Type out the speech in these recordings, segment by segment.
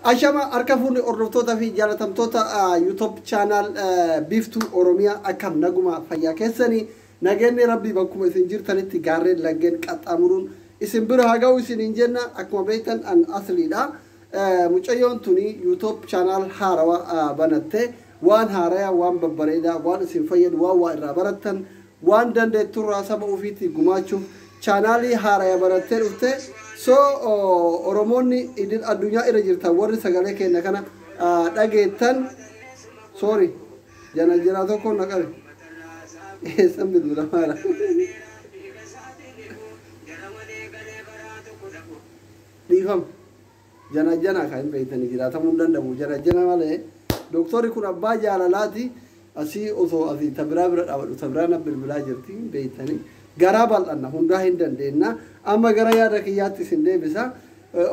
Ashama harka fuunni hordoftoota fi jaalatamtoota YouTube channel Biiftuu Oromiyaa, akkam naguma fayyaa keessanii? Nageenyi rabbii bakkuma isin jirtanitti gaarreen laggeen qaxxaamuruun isin bira haa ga'u isiniin jenna. Akkuma beektan an asliidha. Mucayyoon tuni YouTube channel haarawaa banatte, waan haaraya, waan babbareedaa, waan isin fayyadu, waan waa irraa barattan, waan dandeetturraa saba ofiitti gumaachuuf chaanaalii haaraya banattee dhufte. So Oromoonni idil addunyaa irra jirtan, warri sagalee keenya kana dhageettan, sorry, jana jira tokko na qabe, eessan bilbilamaadha, dhiifama. Jana jana kan hin beektanii jiraatamuu hin danda'u jana jana malee. Dooktorri kun abbaa jaalalaati. Asii osoo asii tabiraa bira dhaabadhu tabiraa na bilbilaa jirti, hin beektanii. Garaa bal'anna, hundaa hin dandeenna. Amma gara yaada kiyyaatti isin deebisa.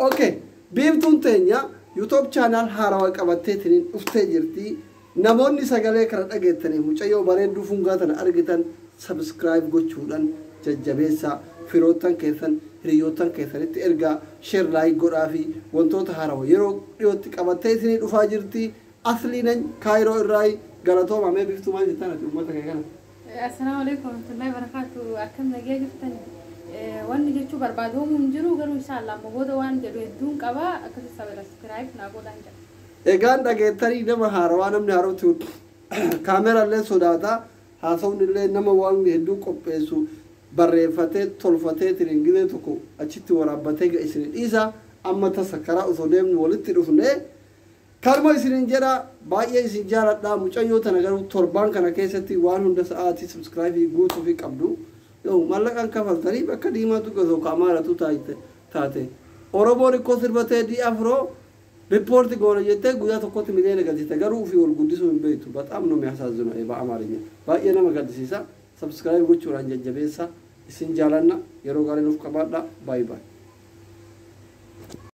Okay, Biiftuun teenya YouTube channel haarawaa qabatteetiin dhuftee jirti. Namoonni sagalee kana dhageettanii mucayyoo bareedduu fungaa tana argitan subscribe gochuudhaan jajjabeessaa, firoottan keessan, hiriyoottan keessanitti ergaa, share, like godhaa fi wantoota haarawaa yeroo dhiyootti qabattee isinii dhufaa jirti. Asliinan Kaayiroo irraa galatooma. Mee Biiftuu, maal jettan ati uummata kee kana? Assalaamu alaikum warahmatullahi wabarakatuh. Akkam nagee jirtan? Wanni jechuu barbaadu hoomuu hin jiru, garuu inshallah amma booda waan jedhu hedduun qaba. Akkasii subscribe naa godhaan jedha. Egaan dhageettanii, nama haarawaa, namni haarootti kaameraallee sodaata, haasawni illee nama waan hedduu qopheessu barreeffatee tolfatee tiriingillee tokko achitti waraabbatee isin dhiisa. Amma tasa karaa osoo deemnu walitti dhufne, kanuma isinin jedha. Baay'ee isin jaaladha. Mucayyoo tana garuu torbaan kana keessatti waan hunda sa'aatii subscribe guutuu fi qabdu yoo mallaqaan kafaltanii bakka diimaatu osoo kaamaaratu taate Oromoon ikkoo sirba Teedii Afroo report goona jettee guyyaa tokkotti miliyoona galchite, garuu ofii ol guddisuu hin beektu. በጣም ነው የሚያሳዝነው። በአማርኛ baay'ee nama gaddisiisa. Subscribe gochuudhaan jajjabeessa. Isin jaalanna, yeroo gaarii nuuf qabaadha. Bye bye.